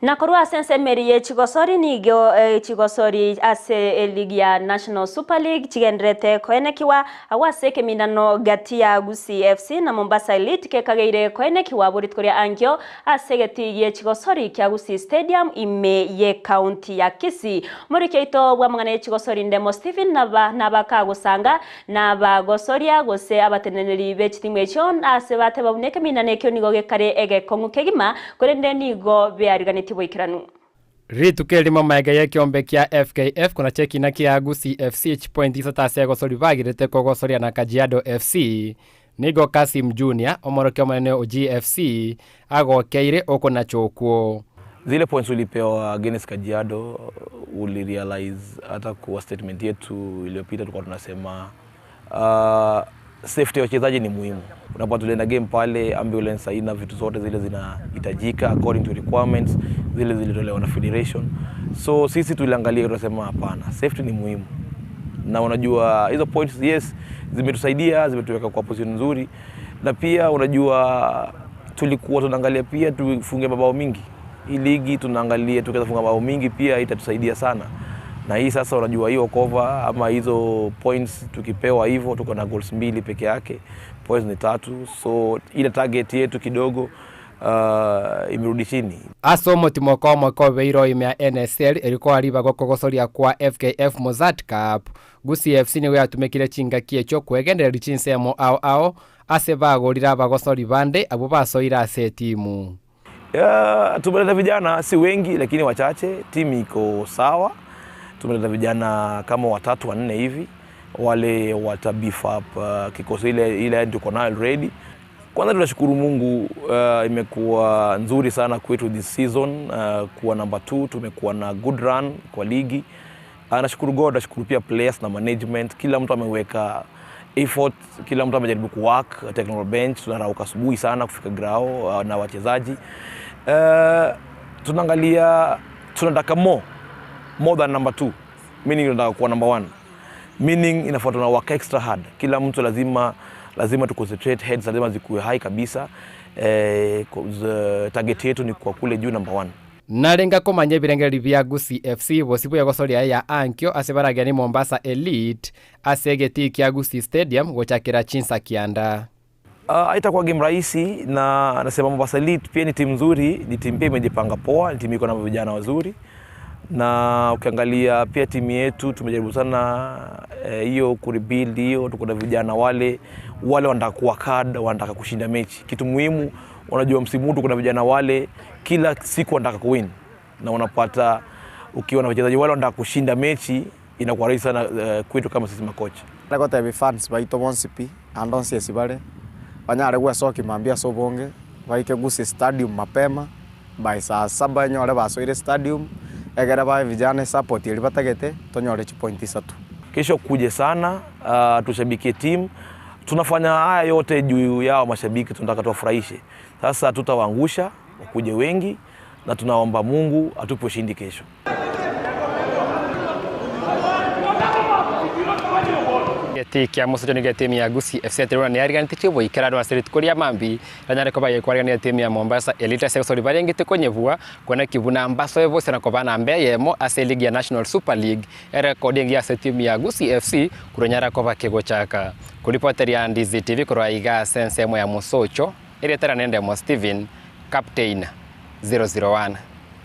Na korwa ase ensemeri ye chigosori nigo chigosori ase eligi ya National Super League chigenderete koenekiwa agwo ase ekeminano gati ya Gusii FC na Mombasa Elite kekageire koenekiwa borituko ria ankio ase egeti gie chigosori kia Gusii Stadium ime ye county ya Kisii. Moriki oito bwa amang'ana ye chigosori Ndemo Stephen naba nabakagosanga nabagosoria gose abateneneri be chitimu echio ase bateba buna ekeminano ekio nigo gekare egekong'u kegima korende nigo beariganeti boikeranu. Rituko erimo maega ya ekiombe kia FKF kuna cheki na kia Gusii FC chipoint isato ase egosori bagirete kogosoria na Kajiado FC nigo Kasim Junior omorokia omonene o GFC agokeire okonachokwo. Zile points ulipewa against Kajiado ulirealize hata kwa statement yetu iliyopita tulikuwa tunasema safety ya wachezaji ni muhimu. Unapata tulienda game pale, ambulance haina vitu zote zile zinahitajika according to requirements zile zilitolewa na federation. So sisi tuliangalia tukasema hapana, safety ni muhimu. Na unajua hizo points yes zimetusaidia, zimetuweka kwa position nzuri. Na pia unajua tulikuwa tunaangalia pia tufunge mabao mingi. Hii ligi tunaangalia tukiweza funga mabao mingi pia itatusaidia sana. Na hii sasa unajua hiyo cover ama hizo points tukipewa hivyo tuko na goals 2 peke yake, points ni 3, so ile target yetu kidogo imerudi chini. Asomo timoko mwako beiro ime ya NSL eriko ariba gokogosoria kwa FKF Mozzart Cup. Gusii FC niwe yatumikire chinga kiecho kwegendereria chinsemo ao ao ase bagorira abagosori bande abo basoira ase timu. Tumeleta vijana si wengi lakini wachache, timu iko sawa. Tumeleta vijana kama 3 4 hivi wale wata beef up kikosi ile tuko nayo already. Kwanza tunashukuru Mungu, imekuwa nzuri sana kwetu this season, kuwa number 2, tumekuwa na good run kwa ligi. Nashukuru God, nashukuru pia players na management, kila mtu ameweka effort, kila mtu amejaribu kuwork. Technical bench tunarauka asubuhi sana kufika grao na wachezaji. Tunaangalia tunataka more than number 2, meaning tunataka kuwa number 1, meaning inafuatwa na work extra hard. Kila mtu lazima tu concentrate, heads lazima zikuwe high kabisa. Target yetu ni kwa kule juu number 1. Narenga komanya ebirengeri bia Gusii FC bosibu yagosoria ya ankio ase baragia ni Mombasa Elite ase egeti kia Gusii Stadium gochakera chinsa kianda. Haitakuwa game rahisi, na nasema Mombasa Elite pia ni timu nzuri, ni timu pia imejipanga poa, ni timu iko na vijana wazuri. Na ukiangalia pia timu yetu tumejaribu sana hiyo kurebuild hiyo, tuko na vijana wale wanataka kuwa card, wanataka kushinda mechi. Kitu muhimu unajua msimu huu tuko na vijana wale kila siku wanataka kuwin, na unapata ukiwa na wachezaji wale wanataka kushinda mechi inakuwa rahisi sana kwetu kama sisi makocha. Ndagota fans baito bonsipi andonsi esibare banyare gwesoki mambia sobonge baike Gusii Stadium mapema by saa 7 nyore basoire stadium egera ba vijana support ili batagete tonyore chi point 3. Kesho kuje sana, tushabikie team. Tunafanya haya yote juu yao mashabiki, tunataka tuwafurahishe. Sasa tutawaangusha, wakuje wengi, na tunaomba Mungu atupe ushindi kesho. Geti kia musojo ni timu ya Gusii FC terona ni ariganite chibo ikerarwa ase rituko ria mambi ranyare ko baye kwarigania timu ya Mombasa Elite ase gosori barengete konyebua kona kibuna mbaso ebose na kobana mbe yemo ase ligi ya National Super League erecording ya timu ya Gusii FC kuronyara ko bakegochaka kuripoteria Ndizi TV korwa iga sensemo ya musocho ere tera nende mo Steven Captain 001.